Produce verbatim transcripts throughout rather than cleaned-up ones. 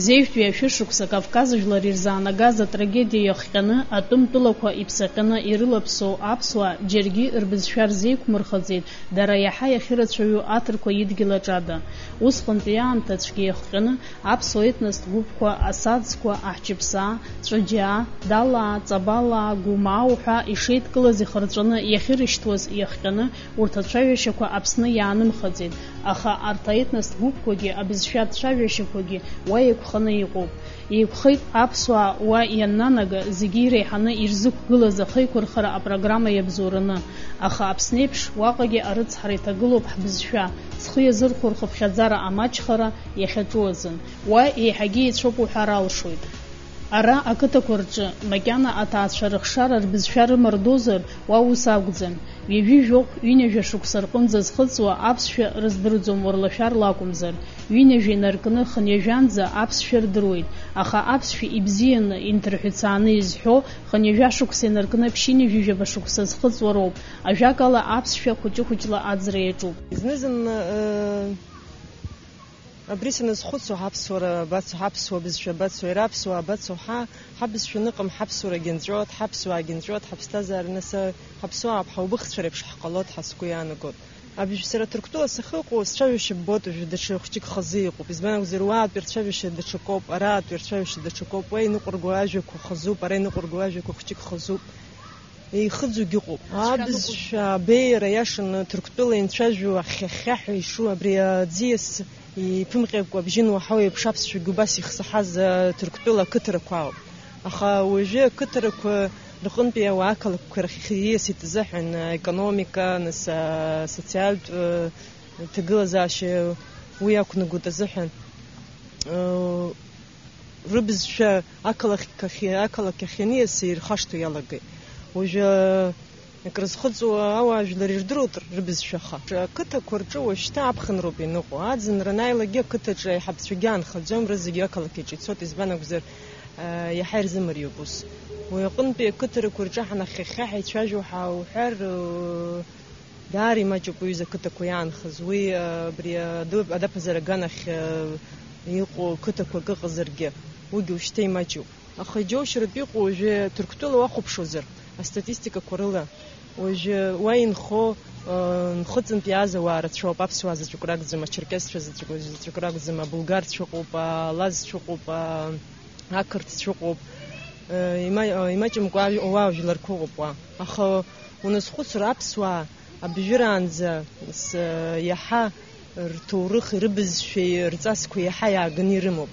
Зежәтәи ашәышықәса Кавказ жәлар ирзаанагаз атрагедиа иахҟьаны, атәым тәылақәа иԥсаҟьаны ирылаԥсоу аԥсуаа џьаргьы рбызшәа рзеиқәмырхаӡеит, дара иаҳа иахьырацәаҩу аҭырқәа идгьыл аҿада. Усҟантәи аамҭа цәгьа иахҟьаны, аԥсуа етностә гәыԥқәа, асаӡқәа, аҳҷыԥсаа, ҵәаџьаа, далаа, ҵабалаа, гәымаа уҳәа ишеидкылаз ихырҵәаны иахьырышьҭуаз иахҟьаны, урҭ ацәажәашьақәа Аԥсны иаанымхаӡеит, аха арҭ аетностә гәыԥқәагьы абызшәа рцәажәашьақәагьы уа еиқәханы иҟоуп. Еиқәхеит аԥсуаа уа ианнанага, зегьы иреиҳаны ирзықәгылаз ахеиқәырхара апрограмма иабзоураны, аха Аԥсны еиԥш уаҟагьы арыцҳара иҭагылоуп ҳбызшәа, зхы иазырхәо рхыԥхьаӡара амаҷхара иахьаҿу азын. Уа еиҳагьы еицәоуп уҳәар алшоит. Ара ақыҭақәа рҿы макьана аҭаацәа рыхшара рбызшәа рымардозар, уа ус акәӡам. Ҩажәи жәохә, ҩынҩажәа шықәса рҟынӡа зхыҵуа аԥсшәа рыздырӡом уарлашәарла акәымзар, ҩынҩажәа инаркны хынҩажәанӡа аԥсшәа рдыруеит, аха аԥсшәа ибзианы, инҭырҳәцааны изҳәо хынҩажәа шықәса инаркны ԥшьынҩажәи жәаба шықәса зхыҵуа роуп, ажәакала, аԥсшәа хәыҷы-хәыҷла аӡра иаҿуп. Зны-зынла, э, Абри саназхәыцуа, ҳаԥсуара абацо, ҳаԥсуа бызшәа абацо, иара аԥсуаа абацо, ҳа, ҳабызшәа аныҟам, ҳаԥсуарагьы нҵәоит, ҳаԥсуаагьы нҵәоит, ҳаԥсҭазаара, нас, ҳаԥсуаа ҳаубыхцәа реиԥш ҳҟалоит ҳәа сгәы иаанагоит. Абжь-, сара Ҭырқәтәыла сахьыҟоу, сцәажәашьа ббоит уажәы даҽа хәҷык хазы иҟоуп, избан акәзар, уаатәи рцәажәашьа даҽакоуп, араатәи рцәажәашьа даҽакоуп, уа иныҟәырго ажәақәа хазуп, ара иныҟәырго ажәақәа хәҷык хазуп. Еихыӡугьы ыҟоуп. Абызшәа абеиара иашаны Ҭырқәтәыла инцәажәо ахьхьа-хьхьаҳәа ишу абри аӡиас иԥымҟьакәа абжьы ануаҳау еиԥш аԥсшәагьы убас ихсаҳаз, а, Ҭырқәтәыла ақыҭарақәа ауп. Аха уажәы ақыҭарақәа рҟынтәи ауаа ақалақьқәа рахь ииасит азыҳәан, а, аекономика, нас, а, асоциалтә, а, ҭагылазаашьа уи ақәнагоит азыҳәан, а, рыбызшәа ақалақь ахь, ақалақь ахь ианиас ирхашҭуа иалагеит. Уажәы акрызхыҵуа ауаажәлар ирдыруеит рыбызшәаха. Ақыҭақәа рҿы уажәшьҭа аԥхынроуп ианыҟоу. Аӡынра анааилакгьы ақыҭаҿы аиҳабацәагьы аанхаӡом, рызегьы ақалақь аҿы ицоит, избан акәзар, э, иаҳа ирзымариоуп ус. Уи аҟынтәи ақыҭарақәа рҿы ҳанахьхьа ҳаицәажәо ҳауҳәар, э, Даара имаҷуп уи аҩыза ақыҭақәа иаанхаз. Уи, а, абри аду-, адаԥазара аганахь, а, иҟоу қыҭақәак ыҟазаргьы, уигьы ушьҭа имаҷуп. Аха иџьоушьаратәы иҟоу уажәы Ҭырқәтәыла уахәаԥшуазар, астатистикақәа рыла, уажәы уа инхо, а, нхыҵынтә иааз ауаа рацәоуп, аԥсуаа заҵәык ракәӡам, ачерқьесцәа заҵәык, заҵәык ракәӡам, абулгарцәа ыҟоуп, алазцәа ыҟоуп, а, ақырҭцәа ыҟоуп, а, има-, а, имаҷымкәа аж-, ауаа жәларқәа ыҟоуп уа. Аха уназхәыцыр, аԥсуаа Абжьыраанӡа с-, иаҳа рҭоурыхи рыбызшәеи рҵасқәа иаҳа иааганы ирымоуп.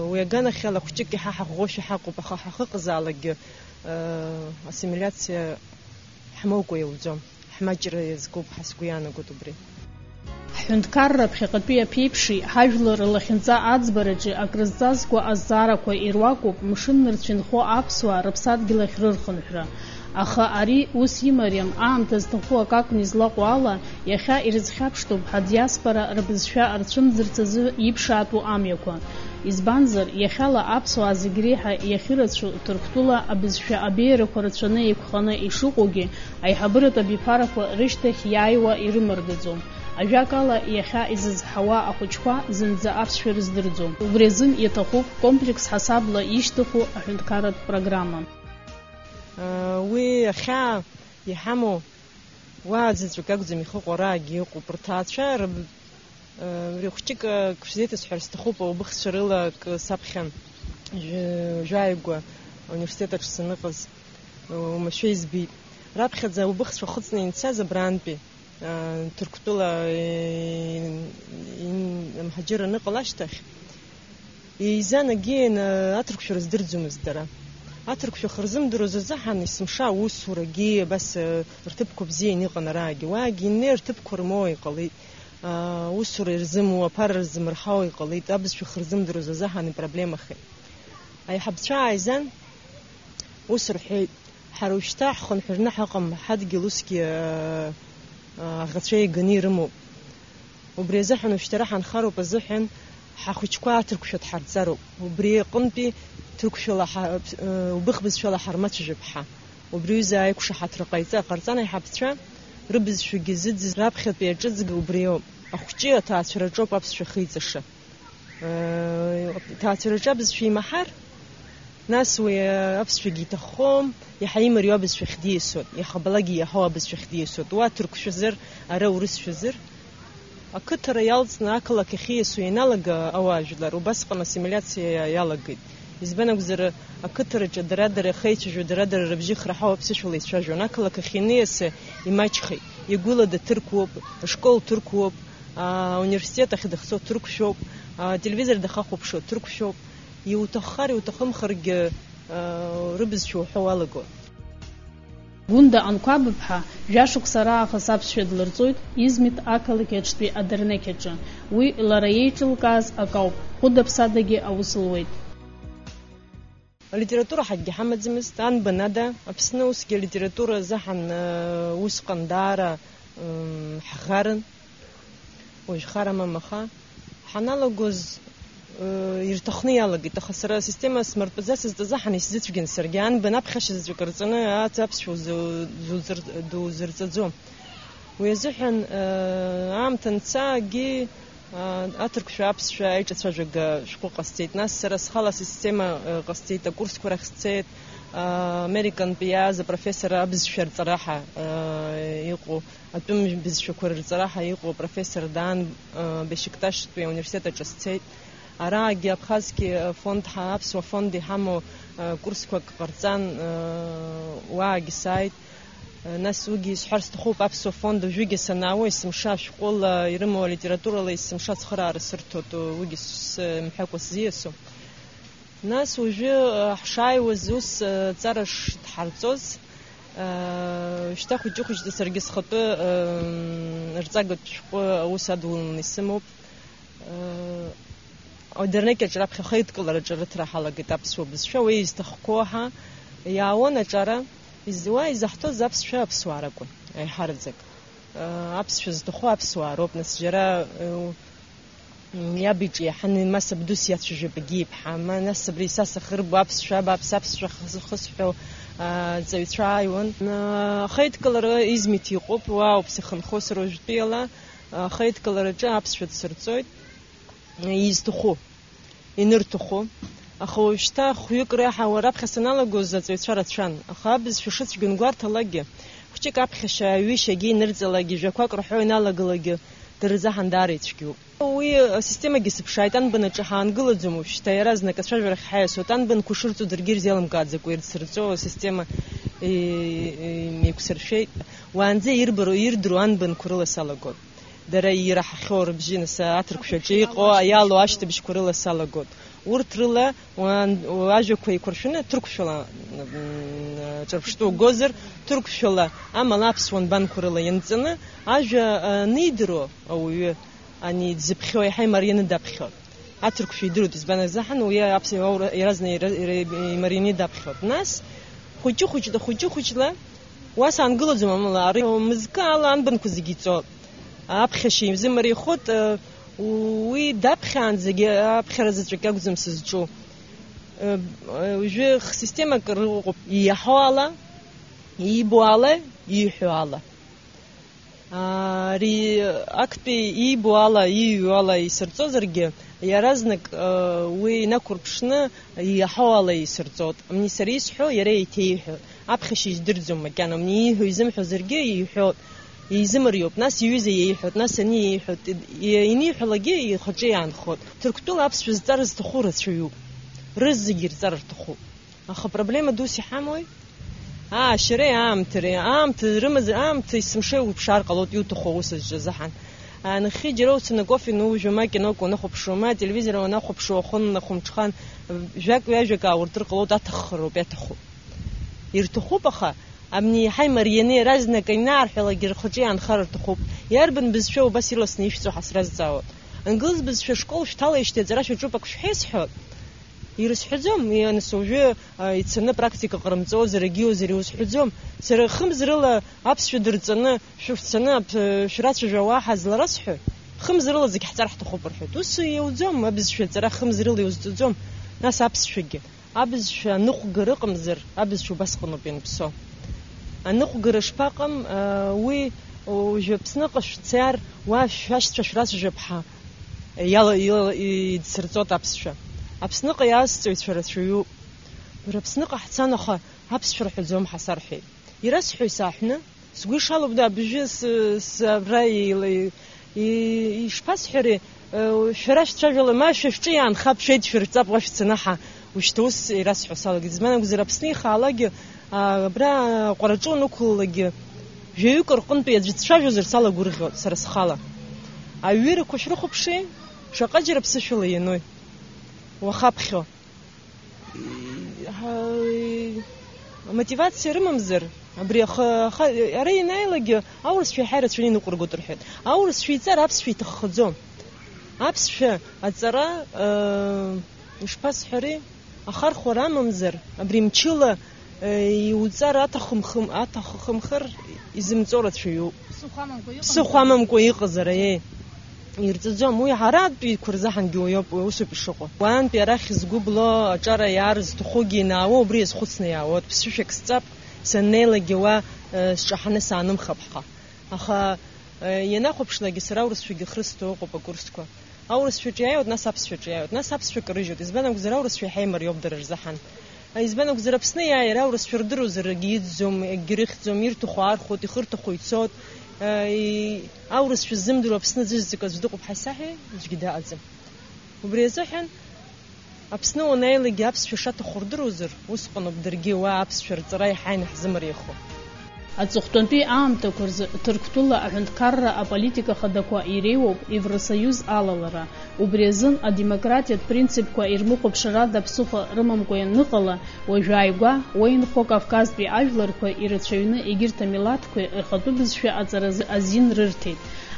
Уи аганахьала хәҷык иаҳа ҳаӷәӷәоушәа ҳаҟоуп, аха ҳахыҟазаалакгьы ассимилиациа ҳмоукәа иауӡом, ҳмаҷра иазкуп ҳәа сгәы иаанагоит убри. Ҳҳәынҭқарра ԥхьаҟатәи аԥеиԥши, ҳажәлар рлахьынҵа аӡбараҿи акрызҵазкуа азҵаарақәа ируакуп мшыннырцә инхо аԥсуаа рыԥсадгьыл ахь рырхынҳәра. Аха ари ус имариам, аамҭа зҭаху акы акәны излаҟоу ала, иахьа ирызхьаԥштәуп ҳадиаспора рбызшәа рцәымӡырц азы иԥшаатәу амҩақәа. Избанзар, иахьала аԥсуаа зегь реиҳа иахьырацәоу Ҭырқәтәыла абызшәа абеиарақәа рацәаны еиқәханы ишыҟоугьы, аиҳабыратә абиԥарақәа рышьҭахь иааиуа ирымардаӡом. Ажәакала, иахьа изызҳауа ахәыҷқәа зынӡа аԥсшәа рыздырӡом. Убри азын иаҭахуп комплекс ҳасабла ишьҭыху аҳәынҭқарратә программа. Уи ахьаа иҳамоу уаа заҵәык акәӡам ихыҟоу, араагьы иҟоуп. Рҭаацәа рыб-, Абри хәҷык, ак шәзеиҭасҳәар сҭахуп, аубыхцәа рыла акы саԥхьан, жәа-, жәааигәа ауниверситет аҿы саныҟаз, уамашәа избеит. Раԥхьаӡа аубыхцәа хыҵны инцаз абрантәи, а, Ҭырқәтәыла, и-, ин-, амҳаџьыр аныҟала ашьҭахь, еизан агьианы аҭырқәшәа рыздырӡомызт дара. Аҭырқәшәа хырзымдыруаз азыҳәан есымша аусурагьы абас, а, рҭыԥқәа бзианы иҟан араагьы. Уаагьы инеи рҭыԥқәа рмоуа иҟалеит. Аа, усура ирзыму, аԥара рзымырҳауа иҟалеит, абызшәа хырзымдыруаз азыҳәан ипроблемахеит. Аиҳабацәа ааизан, ус рҳәеит, ҳара уажәшьҭа ҳхынҳәраны ҳаҟам, ҳадгьыл усгьы, аа, аӷацәа еиганы ирымоуп. Убри азыҳәан уажәшьҭа ара ҳанхароуп азыҳәан, ҳахәыҷқәа аҭырқәшәа дҳарҵароуп. Убри аҟынтәи ҭырқәшәала ҳа-, убыхбызшәала ҳармацәажәап ҳа. Убри аҩыза аиқәшаҳаҭра ҟаиҵа-, ҟарҵан аиҳабацәа, рыбызшәагьы зыӡыз раԥхьатәи аҿыҵга убриоуп, ахәҷы аҭаацәараҿоуп аԥсшәа ахиҵаша. Иҭаацәараҿы абызшәа имаҳар, нас уи аԥсшәагьы иҭаххом, иаҳа имариоу абызшәахь диасуеит, иахабалакгьы иаҳау абызшәахь диасуеит. Уа ҭырқәшәазар, ара урысшәазар. Ақыҭара иалҵны ақалақь ахь ииасуа ианалага ауаажәлар, убасҟан ассимилиациа иалагеит. Избан акәзар, ақыҭараҿы дара-дара иахеицәажәо, дара-дара рыбжьы храҳау аԥсышәала ицәажәон. Ақалақь ахь ианиасы имаҷхеит. Игәыла даҭырқәоуп, ашкол ҭырқәоуп, ауниверситет ахь дахьцо ҭырқәшәоуп, ателевизор дахахәаԥшуа ҭырқәшәоуп. Иуҭаххар, иуҭахымхаргьы, рыбызшәа уҳәо уалагон. Гәында Анқәаб-иԥҳа жәашықәса раахыс аԥсшәа длырҵоит Измит ақалақь аҿтәи адернеқь аҿы. Уи лара иеиҿылкааз акауп, хәыда-ԥсадагьы аус луеит. Алитература ҳакгьы ҳамаӡамызт, анбан ада, Аԥсны усгьы алитература азыҳәан, э, усҟан даара, м, ҳӷарын. Уажә хар амам, аха ҳаналагоз, э, ирҭахны иалагеит, аха сара асистема смыртәаӡацызт азыҳәан исзыцәгьан саргьы, анбан аԥхьашьа заҵәык рҵаны ац-, аԥсшәа узу-, зузыр-, дузырҵаӡом. Уи азыҳәан, э, аамҭа анца, акгьы, э, аҭырқәшәа, аԥсшәа аиҿацәажәага шәҟәы ҟасҵеит. Нас сара схала асистема, э, ҟасҵеит, акурсқәа рахь сцеит, э, Американтәи иааз апрофессор абызшәа рҵараҳа, э, иҟоу, атәым бызшәақәа рырҵараҳа иҟоу апрофессор Даан, э, Бешикташтәи ауниверситет аҿы сцеит. Араагьы Абхазгьы, э, фонд ҳа-, аԥсуа фонд иҳамоу, э, курсқәак ҟарҵан, э, уаагьы сааит. Э, нас уигьы исҳәар сҭахуп, аԥсуа фонд уажәыгьы санаауа, есымша ашәҟәыла ирымоу алитературала есымша ацхыраара сырҭоит, уигьы сымҳәакәа сзиасуам. Нас уажәы, э, ҳшааиуаз ус, э, ҵара шдҳарҵоз, э, шьҭа хәыҷы-хәыҷла саргьы схатәы, э, рҵагатә шәҟәы аус адуланы исымоуп. Э, Одернеки аҿы раԥхьа ахеидкылараҿы рыҭра ҳалагеит аԥсуа бызшәа, уи изҭахқәоу ҳа иаауан аҿара, из-, уа изаҳҭоз аԥсшәа аԥсуаа ракәын, аиҳараӡак. Э, аԥсшәа зҭаху аԥсуаа роуп, нас џьара, э, м, иаб иҿы иаҳаны, ма сабду сиацәажәап, егьи иԥҳа, ма нас абри са сахырбо аԥсшәа, абааԥс, аԥсшәа хыс-, хысҳәо, а, ҵаҩцәа ааиуан. Э, ахеидкылара Измит иҟоуп, уа ауп сахьынхо сара уажәтәиала. Ахеидкылараҿы аԥсшәа дсырҵоит, изҭаху, инырҭаху. Аха уажәшьҭа хәҩык реиҳа уа раԥхьа саналагоз аҵаҩцәа рацәан. Аха абызшәа шыцәгьоу гәарҭалакгьы, хәҷык аԥхьашьа, аҩышьагьы инырҵалакгьы, жәақәак рҳәо иналагалакгьы, дырзаҳан даара ицәгьоуп. Уи асистемагьы сыԥшааит, анбанаҿы ҳаангылаӡом уажәшьҭа, иаразнак ацәажәарахь ҳаиасуеит, анбанқәа шырҵо даргьы ирзеилымкааӡакәа ирцырҵо асистема, е-, е-, еиқәсыршәеит. Уаанӡа ирбароу, ирдыруа анбанқәа рыла салагоит. Дара ираҳахьоу рыбжьы, нас, аҭырқәшәаҿы иҟоу, иалоу ашьҭыбжьқәа рыла салагоит. Урҭ рыла уан-, ажәақәа еиқәыршәаны, ҭырқәшәала, м, ҿырԥштәы угозар, ҭырқәшәала, амала аԥсуа нбанқәа рыла ианҵаны, ажәа, а, анидыруа ауаҩы, ани дзыԥхьо, еиҳа имарианы даԥхьоит. Аҭырқәшәа идыруеит, избан азыҳәан, уи аԥсуа иара-, иаразнак ира-, ира-, имарианы даԥхьоит. Нас, хәыҷы-хәыҷла, хәыҷы-хәыҷла, уа саангылаӡом, амала, ари мызкы ала анбанқәа зегьы иҵоит. Аԥхьашьа изымариахоит, э, уи даԥхьаанӡагьы аԥхьара заҵәык акәӡам сызҿу. Э, э, уажәы х-, системак рыҟоуп, иаҳәо ала, иибо ала, ииҳәо ала. Ари актәи иибо ала, ииҩуа ала исырҵозаргьы, иаразнак, э, уи инақәырԥшны иаҳау ала исырҵоит. Амни сара исҳәо, иара еиҭеиҳәоит. Аԥхьашьа издырӡом макьана. Амни ииҳәо изымҳәозаргьы иҳәоит. Изымариоуп. Нас иҩыза иеиҳәоит, нас ани иеиҳәоит. И-, ианиҳәалакгьы ихаҿы иаанхоит. Ҭырқәтәыла аԥсшәа зҵара зҭаху рацәаҩуп. Рызегьы рҵара рҭахуп. Аха проблема дус иҳамои? Аашьареи аамҭареи, аамҭа рымаз, аамҭа есымша иуԥшаар ҟалоит, иуҭаху аус азҿы азыҳәан. Нахьхьи џьара уцаны акофе уныужьуама, акиноқәа унахәаԥшуама, ателевизор уанахәаԥшуа, уахынла хәымҽхан, жәак-ҩажәак аауртыр ҟалоит, аҭаххароуп, иаҭаху. Ирҭахуп, аха абни еиҳа имарианы иаразнак аҩны аарҳәалакгьы рхаҿы иаанхар рҭахуп. Иарбан бызшәа убас ирласны ишәҵо ҳәа сразҵаауа. Англыз бызшәа школ шәҭалеижьҭеи аҵара шәаҿуп ак шәҳәеи сҳәоит. Ирызҳәаӡом, ианыс уажәы, а, ицаны практика ҟарымҵозар, егьиозар, иузҳәаӡом. Сара хымз рыла аԥсшәа дырҵаны, шәыфцаны аԥ-, шәрацәажәауа ҳазларасҳәои? Хымз рыла зегь ҳҵар ҳҭахуп рҳәоит. Ус иауӡом, абызшәа аҵара хымз рыла иузҵаӡом. Нас аԥсшәагьы. Абызшәа аныҟәгара ыҟамзар, абызшәа убасҟаноуп ианԥсо. Аныҟәгара шԥаҟам, а, уи уажәы Аԥсныҟа шәцар, уа шәашьцәа шәрацәажәап ҳәа. Иала, иала, идсырҵоит аԥсшәа. Аԥсныҟа иаазҵаҩцәа рацәаҩуп. Бара Аԥсныҟа ҳцан, аха аԥсшәа рҳәаӡом ҳәа сарҳәеит. Ирасҳәои саҳәны, сгәы ишалоу, абжьы с-, с-, абра еила-, и-, ишԥасҳәари, э, шәара шәцәажәала, ма шәа шәҿы иаанхап, шәеидшәырҵап, уа шәцаны ҳа, ушьҭа ус ирасҳәо салагеит. Избан акәзар, Аԥсны ихаалакгьы, а, абра аҟәараҿы унықәлалакгьы, жәаҩык рҟынтәи аӡәы дцәажәозар салагәырӷьоит сара схала. Аҩырақәа шәрыхәаԥши, шаҟаџьара ԥсышәала ианои, уахаԥхьо. Ҳа-, амотивациа рымамзар, абри аха, аха, ара ианааилакгьы аурысшәа иаҳа ирацәаны иныҟәыргоит рҳәеит. Аурысшәа иҵар аԥсшәа иҭаххаӡом. Аԥсшәа аҵара, э, ишԥасҳәари, ахархәара амамзар, абри мчыла, э, иуҵар аҭахымхым-, аҭахымхар изымҵо рацәаҩуп. Ԥсыхәа амамкәа иҟазар, ԥсыхәа амамкәа иҟазар, аиеи. Ирҵаӡом. Уи ҳаратәиқәа рзаҳангьы уиоуп, уи усоуп ишыҟоу. Уаантәи арахь згәы бло аҿара иаар зҭахугьы инаауа, убри иазхәыцны иаауеит. Ԥсышәак сҵап, саннеилагьы уа, э, сҿаҳаны саанымхап ҳәа. Аха, э, ианахәаԥшлакгьы сара аурысшәагьы хрысҭо ыҟоуп акурсқәа. Аурысшәаҿы иааиуеит, нас аԥсшәаҿы иааиуеит, нас аԥсшәа карыжьуеит. Избан акәзар, аурысшәа иаҳа имариоуп дара рзаҳан. Избан акәзар, Аԥсны иааир аурысшәа рдыруазар, акгьы иӡӡом, акгьы рыхьӡом, ирҭаху аархәоит, ихырҭаху ицоит. Э, и-, аурысшәа ззымдыруа Аԥсны аӡәызаҵәык аӡә дыҟоуп ҳәа исаҳәеи? Аӡәгьы дыҟаӡам. Убри азыҳәан, Аԥсны уанааилакгьы аԥсшәа шаҭаху рдыруазар, усҟаноуп даргьы уа аԥсшәа рҵара иаҳа инаҳзымариахо. Аҵыхәтәантәи аамҭақәа рзы Ҭырқәтәыла аҳәынҭқарра аполитика хадақәа иреиуоуп Евросоиуз алалара. Убри азын адемократиатә принципқәа ирмыхәаԥшрада ԥсыхәа рымамкәа ианыҟала, уажәы ааигәа уа инхо Кавказтәи ажәларқәа ирацәаҩны егьырҭ амилаҭқәеи рхатәы бызшәа аҵаразы азин рырҭеит.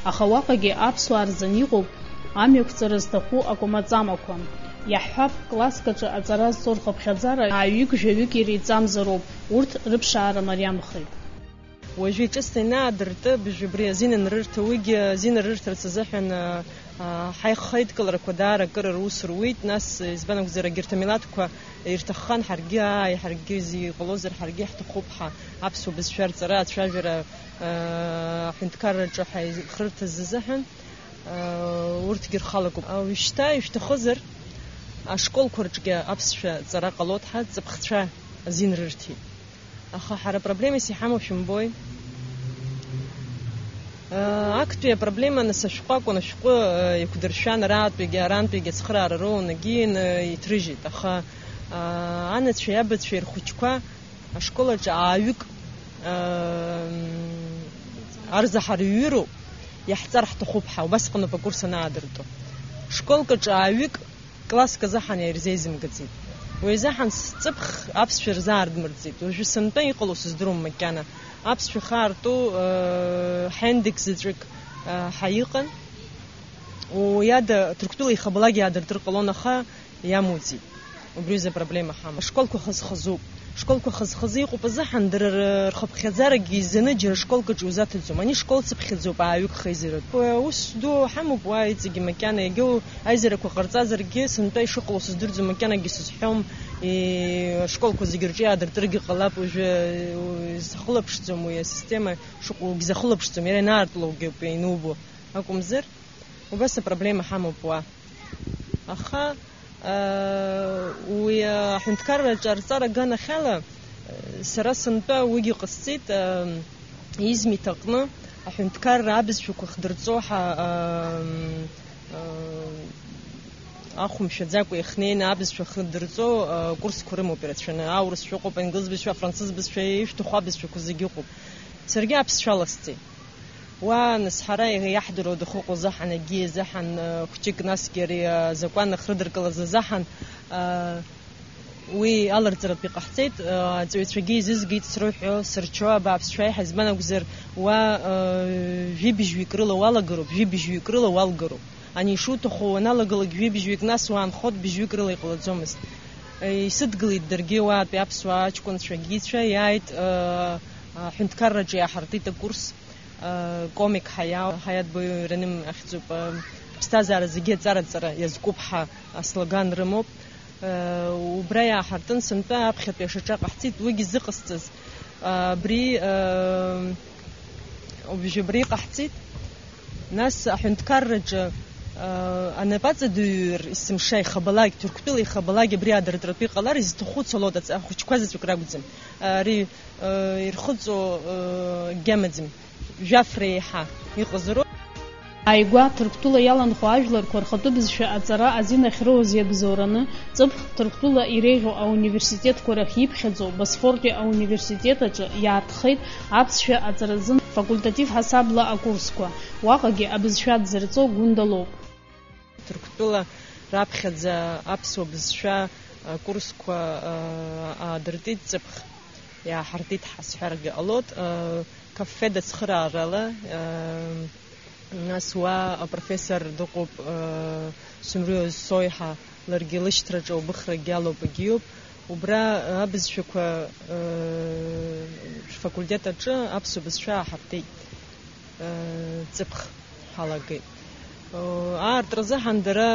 Аха уаҟагьы аԥсуаа рзын иҟоуп амҩақәҵара зҭаху акәамаҵамақәа. Иаҳҳәап, класск аҿы аҵара зҵо рхыԥхьаӡара ааҩык-жәаҩык иреиҵамзароуп, урҭ рыԥшаара мариамхеит. Уажәы иҿыцны инаадыртып, абри азин анрырҭа, уигьы азин рырҭарц азыҳәан, а, а, ҳаихеидкыларақәа даара акыр рус руит, нас, избан акәзар, егьырҭ амилаҭқәа ирҭаххан, ҳаргьы, ааи, ҳаргьы иҟалозар, ҳаргьы иаҳҭахуп ҳәа, аԥсуа бызшәа рҵара, ацәажәара, а, аҳәынҭқарраҿы ҳаихырҭаз азыҳәан, а, урҭгьы рхалагоуп. А, уажәшьҭа ишәҭахызар, ашколқәа рҿгьы аԥсшәа ҵара ҟалоит ҳәа, ҵыԥхцәа азин рырҭеит. Аха ҳара проблемас иҳамоу шәымбои? Актәи апроблема, нас, ашәҟәы акәын, ашәҟәы еиқәдыршәан, араатәигьы арантәигьы ацхыраара роуан, егьины иҭрыжьит. Аха анацәеи абацәеи рхәыҷқәа ашкол аҿы ааҩык арзаҳар ҩыроуп, иаҳҵар ҳҭахуп ҳәа, убасҟаноуп акурс анаадыртәо. Школк аҿы ааҩык класск азыҳәан ирзеизымгаӡеит. Уи азыҳәан сҵыԥх аԥсшәа рзаардмырҵеит. Уажәы сынтәа иҟало сыздыруам макьана. Аԥсшәа хаарты, э, ҳендек заҵәык, э, ҳәа иҟан. Уи ада Ҭырқәтәыла ихабалак иаадыртыр ҟалон, аха иамуӡеит. Убри азы апроблема ҳамам. Ашколқәа хаз-хазуп. Школқәа хаз-хазы иҟоуп азыҳәан, дара ры-, рхыԥхьаӡарагьы изаны џьара школк аҿы иузаҭаӡом. Ани школ цыԥхьаӡоуп, ааҩык хеизароуп. Ус ду ҳамоуп уа иҵегьы макьана, иагьоу аизарақәа ҟарҵазаргьы, сынтәа ишыҟало сыздырӡом, макьанагьы сызҳәом, и-, ашколқәа зегьы рҿы иаадыртыргьы ҟалап, уажәы, э, сахылаԥшӡом уи асистема шыҟоугь захылаԥшӡом, иара ианаартылогьы ауп ианубо акәымзар, убас апроблема ҳамоуп уа. Аха, э, уи аҳәынҭқарра аҿы арҵара аганахьала, э, сара сынтәа уигьы ҟасҵеит, э, Измит аҟны аҳәынҭқарра абызшәақәа хдырҵо ҳа, э, э, ахәымшәаӡакәа ихнеины абызшәа хдырҵо, э, курсқәа рымоуп ирацәаны. Аурысшәа ыҟоуп, англыз бызшәа, афранцыз бызшәа, ишәҭаху абызшәақәа зегьы ыҟоуп. Саргьы аԥсшәа аласҵеит. Уа, нас, ҳара иаҳдыруа дахьыҟоу азыҳәан, егьи азыҳәан, э, хәҷык насгьы ари, э, азакәан ахрыдыркылаз азыҳәан, э, уи аларҵаратә иҟаҳҵеит, э, аҵаҩцәагьы еизызгеит срыҳәо, сырчо, абааԥсшәа аиҳа, избан акәзар, уа, э, жәибжьҩык рыла уалагароуп, жәибжьҩык рыла уалгароуп. Ани ишуҭаху уаналагалак жәибжьҩык, нас уаанхоит, бжьҩык рыла иҟалаӡомызт. Э, исыдгылеит даргьы уаатәи аԥсуаа аҷкәынцәа, агьицәа, иааит, э, аҳәынҭқарраҿы иааҳартит акурс. Э, комик ҳаиа-, ҳаиатбаҩ Раным ахьӡуп, э, ҳԥсҭазаара зегьы аҵараҵара иазкуп ҳәа аслоган рымоуп. Э, убра иааҳартын, сынтәа аԥхьатәи ашаҿа ҟаҳҵеит, уигьы зыҟасҵаз, э, абри, э, убжьы абри ҟаҳҵеит. Нас аҳәынҭқарраҿы, э, Анапаҵаҩыр есымша ихабалак, Ҭырқәтәыла ихабалак абри аадыртратәы иҟалар изҭаху цалоит, аҵ-, ахәыҷқәа заҵәык ракәӡам. Ари, э, ирхыҵуа, э, гьамаӡам. Жәаф реиҳа иҟазароуп. Ааигәа Ҭырқәтәыла иаланхо ажәларқәа рхатәы бызшәа аҵара азин ахьроуз иабзоураны, ҵыԥх Ҭырқәтәыла иреиӷьу ауниверситетқәа рахь иԥхьаӡоу Босфортәи ауниверситет аҿы иаартхеит аԥсшәа аҵаразын факультатив ҳасабла акурсқәа. Уаҟагьы абызшәа дзырҵо Гәында лоуп. Ҭырқәтәыла раԥхьаӡа аԥсуа бызшәа акурсқәа, а, аадыртит ҵыԥх, иааҳартит ҳәа сҳәаргьы ҟалоит. А, кафеда цхыраарала, а, нас уа апрофессор дыҟоуп, а, Сумрио Соиҳа, ларгьы лышьҭраҿы аубыхрагьы алоуп, агьиуп. Убра абызшәақәа, а, шәфакультет аҿы аԥсуа бызшәа ааҳартит. Ҵыԥх ҳалагеит. Аартра азыҳәан дара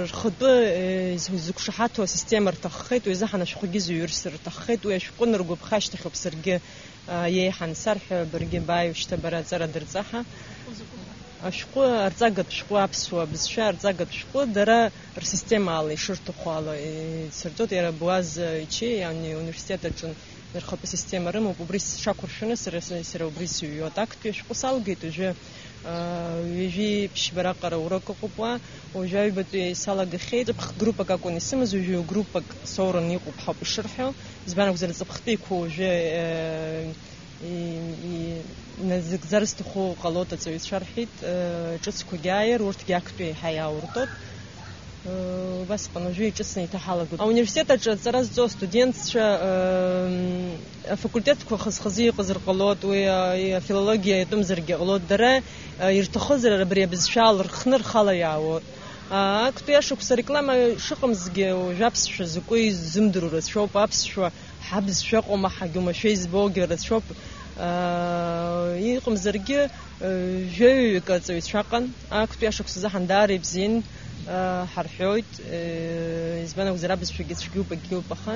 рхатәы зықәшаҳаҭу асистема рҭаххеит, уи азыҳәан ашәҟәгьы зыҩрсыр рҭаххеит, уи ашәҟәы ныргәаԥха ашьҭахьоуп саргьы еиҳан сарҳәа, баргьы бааи, шьҭа бара аҵара дырҵаҳа. Ашәҟәы, арҵагатә шәҟәы, аԥсуа бызшәа арҵагатә шәҟәы дара рсистемаала ишырҭаху ала ицырҵоит, иара Буаз Иче, ани университет аҿы рхатәы система рымоуп, убри сҽақәыршәаны сара, сара убри сыҩуеит. Актәи ашәҟәы салгеит уажәы, аа, ҩажәи ԥшьба раҟара урок ыҟоуп уа, уажәы аҩбатәи салагахьеит. Ҵыԥх группак акәын исымаз, уажәы группак соураны иҟоуп ҳәа ауп ишырҳәо. Избан акәзар, ҵыԥхтәиқәа уажәы, э, и-, и-, иназыгӡар зҭаху ҟалоит аҵаҩцәа рҳәеит, э, ҿыцқәагьы ааир, урҭгьы актәи еиҳа иаауртоуп. Э, убасҟан уажәы иҿыцны еиҭаҳалагоит. Ауниверситет аҿы аҵара зҵо астудентцәа, э, афакультетқәа хаз-хазы иҟазар ҟалоит, уи, э, афилологиа иатәымзаргьы ҟалоит. Дара, э, ирҭахызар абри абызшәа аалырхны рхала иаауеит. А, актәи ашықәс ареклама шыҟамзгьы, уажәы аԥсшәа закәу изымдыруа рацәоуп, аԥсшәа ҳабызшәа ыҟоума ҳагьумашәа избогьы рацәоуп. Аа, иҟамзаргьы, э, жәаҩаҩык аҵаҩцәа ыҟан. Актәи ашықәс азыҳәан даара ибзиан, аа, ҳарҳәоит. Э, избан акәзар, абызшәагьы цәгьоуп, акгьоуп, аха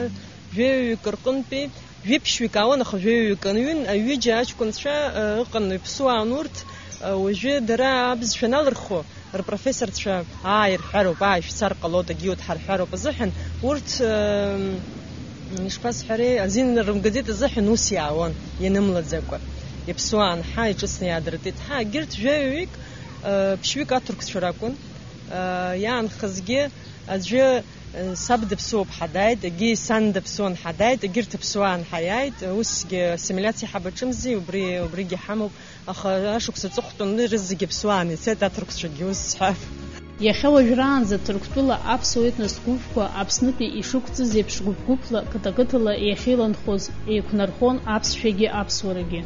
жәаҩаҩык рҟынтәи, жәиԥшьҩык аауан, аха жәаҩаҩык аҩын, аҩыџьа аҷкәынцәа, э, ыҟан, иԥсуаан урҭ, э, уажәы дара абызшәа аналырхуа, рпрофессорцәа, аа, ирҳәароуп, аа, ишәцар ҟалоит, агьиуеит ҳарҳәароуп азыҳәан, урҭ, м, ишԥасҳәари, азин рымгаӡеит азыҳәан ус иаауан, ианымлаӡакәа, иаԥсуа анҳа, иҿыцны иаадыртит. Ҳа, егьырҭ жәаҩаҩык, э, ԥшьҩык аҭырқәцәа ракәын, э, иаанхазгьы аӡәы, э, саб дыԥсуоуп ҳәа дааит, егьи сан дыԥсуан ҳәа дааит, егьырҭ аԥсуаан ҳәа иааит, усгьы ассимилиациа ҳабаҿымзи, убри, убригьы ҳамоуп. Аха ашықәс аҵыхәтәаны рызегьы ԥсуаан ицеит, аҭырқәцәагьы ус сҳәап. Иахьа уажәраанӡа Ҭырқәтәыла аԥсуа етнос гәыԥқәа Аԥснытәи ишықәҵыз еиԥш гәыԥ-гәыԥла, қыҭа-қыҭала иахьеиланхоз еиқәнархон аԥсшәагьы аԥсуарагьы.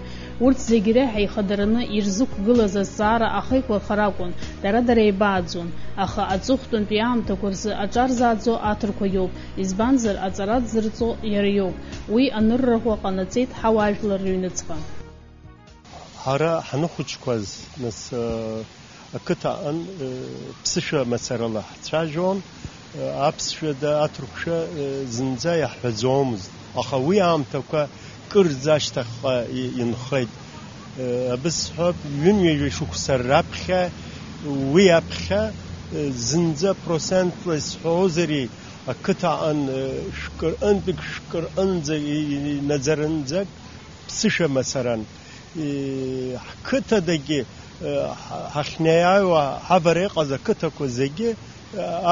Урҭ зегьы реиҳа ихадараны ирзықәгылаз азҵаара ахеиқәырхара акәын, дара-дара еибааӡон, аха аҵыхәтәантәи аамҭақәа рзы аҿар зааӡо аҭырқәа иоуп, избанзар, аҵара дзырҵо иара иоуп. Уи анырраӷәӷәа ҟанаҵеит ҳауаажәлар рыҩныҵҟа. Ҳара ҳаныхәыҷқәаз, нас, э, ақыҭа аҟын, э, ԥсышәа мацарала ҳцәажәон, э, аԥсшәа да аҭырқәшәа, э, зынӡа иаҳҳәаӡомызт. Аха уи аамҭақәа кырӡа ашьҭахьҟа и-, инхеит. Э, абысҳәап, ҩынҩажәа шықәса раԥхьа, уи аԥхьа, э, зынӡа процентла исҳәозари, ақыҭа аҟын, э, шәкы рҟынтәык шәкы рҟынӡа и-, и-, инаӡарынӡак ԥсышәа мацаран. Ҳқыҭадагьы, ҳа-, ҳахьнеиааиуа ҳавара иҟаз ақыҭақәа зегьы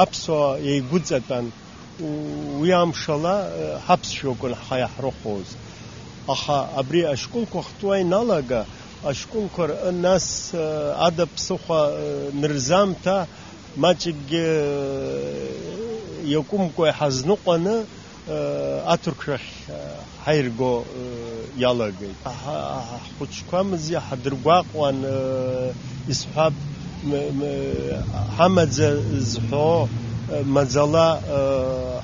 аԥсуаа еигәыҵатәан. Уи амшала ҳаԥсшәа акәын ҳхы иаҳрыхәоз. Аха абри ашколқәа хтуа иналага, ашколқәа рҟы нас ада ԥсыхәа нырзамҭа маҷыкгьы иакәымкәа иҳазныҟәаны, аҭырқәшәахь ҳаирго иалагеит. Ҳа-, ҳхәыҷқәа мзиа ҳадыргәаҟуан, исҳәап, м-, м-, ҳамаӡа зҳәо, маӡала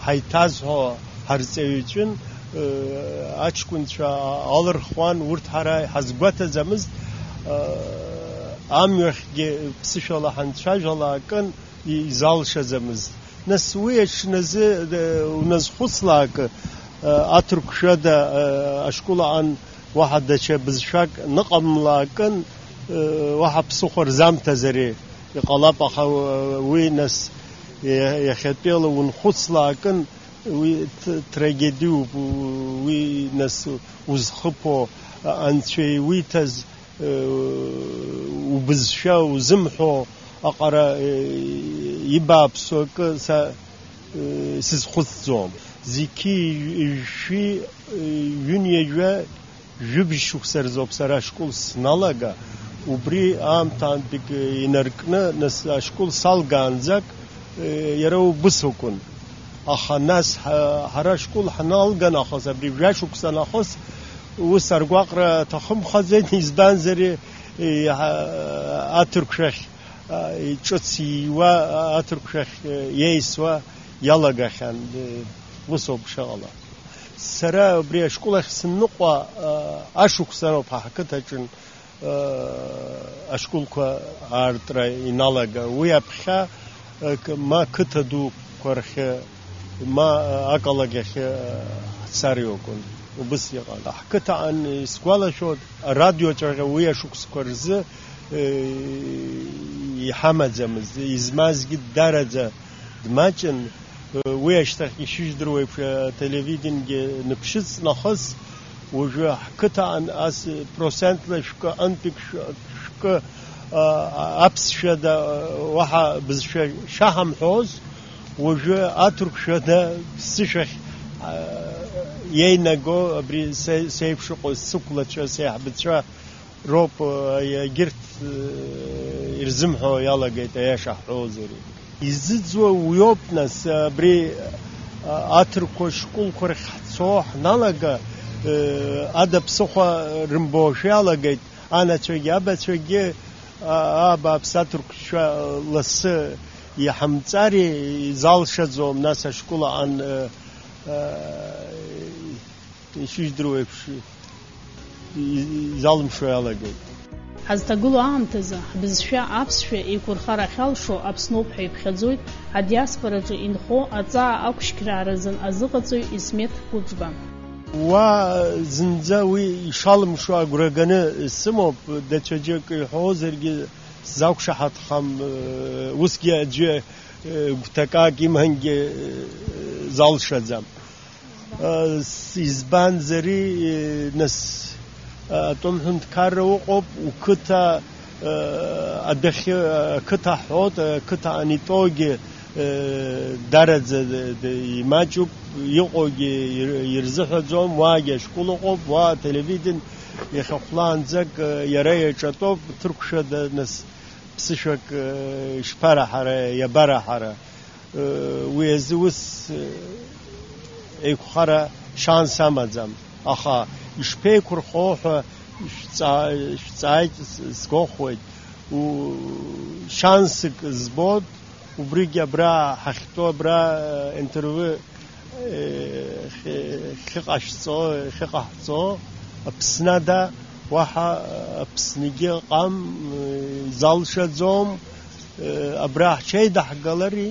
ҳаиҭазҳәо ҳарҵаҩҵәын, аҷкәынцәа алырхуан, урҭ ҳара иҳазгәаҭаӡамызт, амҩахьгьы ԥсышәала ҳанцәажәалакын, изалшаӡамызт. Нас уи аҽназы, э, уназхәыцлак, э, аҭырқәшәада, э, ашкол аҟан уаҳа даҽа бызшәак ныҟамлакын, э, уаҳа ԥсыхәа рзамҭазари? Иҟалап, аха уи нас иа-, иахьатәиала унхәыцлаакын, уи т-, трагедиоуп, уи нас узхыԥо, анцәа иуиҭаз, э, убызшәа узымҳәо аҟара, э, ибааԥсу акы са, э, сызхәыцӡом. Зқьи ижәшәи, э, ҩынҩажәа Жәибжь шықәса рзоуп сара ашкол сналага, убри аамҭантәик инаркны, нас ашкол салгаанӡак, э, иара убыс акәын. Аха нас ҳа-, ҳара ашкол ҳаналга нахыс, абри жәа шықәса нахыс, ус аргәаҟра аҭахымхаӡеит, избанзар, э, ҳа-, аҭырқәшәахь, а, ҿыц ииуа, аҭырқәшәахь, э, иеисуа иалагахьан, э, усоуп шыҟала. Сара убри ашкол ахь сынныҟәа, а, ашықәсан ауп ҳа ҳқыҭаҿын, а, ашколқәа аартра иналага. Уи аԥхьа, а, к-, ма қыҭа дуқәа рахьы, ма, а, ақалақь ахьы, а, ҳцар иакәын. Убыс иҟан. Ҳқыҭаҟан исгәалашәоит, арадиоҵәҟьа уи ашықәсқәа рзы, э, иҳамаӡамызт, измазгьы дараӡа дмаҷын. Уи ашьҭахь ишыжәдыруа еиԥш, ателевидениагьы ныԥшыҵ нахыс, уажәы ҳқыҭаҟан ас процентла шәкы, антәик шә-, шәкы, а, аԥсшәада, а, уаҳа бызшәа шаҳамҳәоз, уажәы аҭырқәшәада ԥсышәахь, а, иеинаго абри се-, сеиԥш ыҟоу сықәлацәа, сеиҳабацәа, роуп, егьырҭ, э, ирзымҳәо иалагеит, аиаша ҳҳәозар. Изыӡуа уиоуп, нас, абри, а, аҭырқәа школқәа рахь ҳцо ҳналага, э, ада ԥсыхәа рымбошәа иалагеит, анацәагьы, абацәагьы, а, а, бааԥс, аҭырқәцәа лассы иҳамҵари, изалшаӡом, нас ашкол аан, э, э, ишыжәдыруа еиԥш, изалымшо иалагеит. Ҳазҭагылоу аамҭазы, ҳбызшәа аԥсшәа еиқәырхар ахьалшо Аԥсноуп ҳәа иԥхьаӡоит, адиаспораҿы инхо аҵаа ақәшьқьрааразын азыҟаҵаҩ Исмеҭ Кәыҿба. Уа зынӡа уи ишалымшо агәра ганы сымоуп, даҽаџьак иҳәозаргьы сзақәшаҳаҭхам, усгьы аӡәы, гәҭакак имангьы залшаӡам. Э, с-, избанзари, э, нас, э, атәым ҳәынҭқарра ыҟоуп, уқыҭа, э, адәахьы, э, ақыҭа ҳҳәоит, э, ақыҭа анитоги, э, дараӡа д-, д-, имаҷуп, иҟоугьы ир-, ирзыҳәаӡом, уаагьы ашкол ыҟоуп, уа ателевиден иахьахәлаанӡак, э, иара иаҿатәоуп, ҭырқәшәада, нас, ԥсышәак, э, ишԥараҳара, иабараҳара? Уи азы ус еиқәхара шанс амаӡам, аха ишԥеиқәырхо ҳәа шәҵаа-, шәҵааит, с-, сгәахәуеит. У-, шансык збоит, убригьы абра ҳахьтәоу, абра, э, интервью, э, хьы-, хьыҟашәҵо, хьыҟаҳҵо, Аԥсны ада уаҳа Аԥсныгьы ыҟам, э, залшаӡом, э, абра ҳҽеидаҳгалари,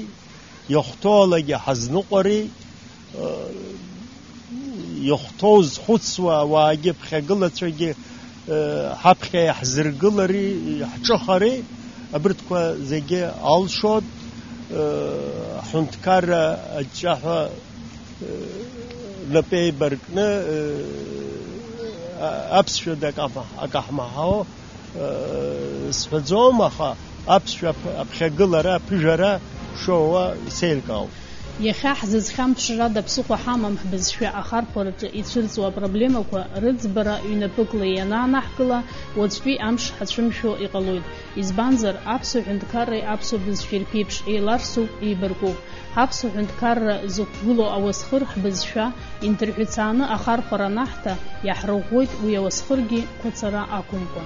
иахәҭоуалагьы ҳазныҟәари, э, иахәҭоу зхәыцуа ауаагьы, ԥхьагылацәагьы, э, ҳаԥхьа иаҳзыргылари, ҳҿыхари, абырҭқәа зегьы алшоит, э, ҳҳәынҭқарра аҷҷаҳәа, э, напеибаркны, э, а-, аԥсшәа дакаҳма-, акаҳмаҳао, сҳәаӡом, аха аԥсшәа аԥ-, аԥхьагылара, аԥыжәара шоуа исеилкаауп. Иахьа ҳзызхьамԥшрада ԥсыхәа ҳамам ҳбызшәа ахархәараҿы ицәырҵуа апроблемақәа рыӡбара ҩнапыкла ианаанаҳкыла, уаҵәтәи амш ҳацәымшәо иҟалоит. Избанзар, аԥсуа ҳәынҭқарреи аԥсуа бызшәеи рԥеиԥш еиларсуп, еибаркуп. Ҳаԥсуа ҳәынҭқарра зықәгылоу ауасхыр ҳбызшәа инҭырҳәыцааны ахархәара анаҳҭа, иаҳрыӷәӷәоит уи ауасхыргьы қәацара ақәымкәа.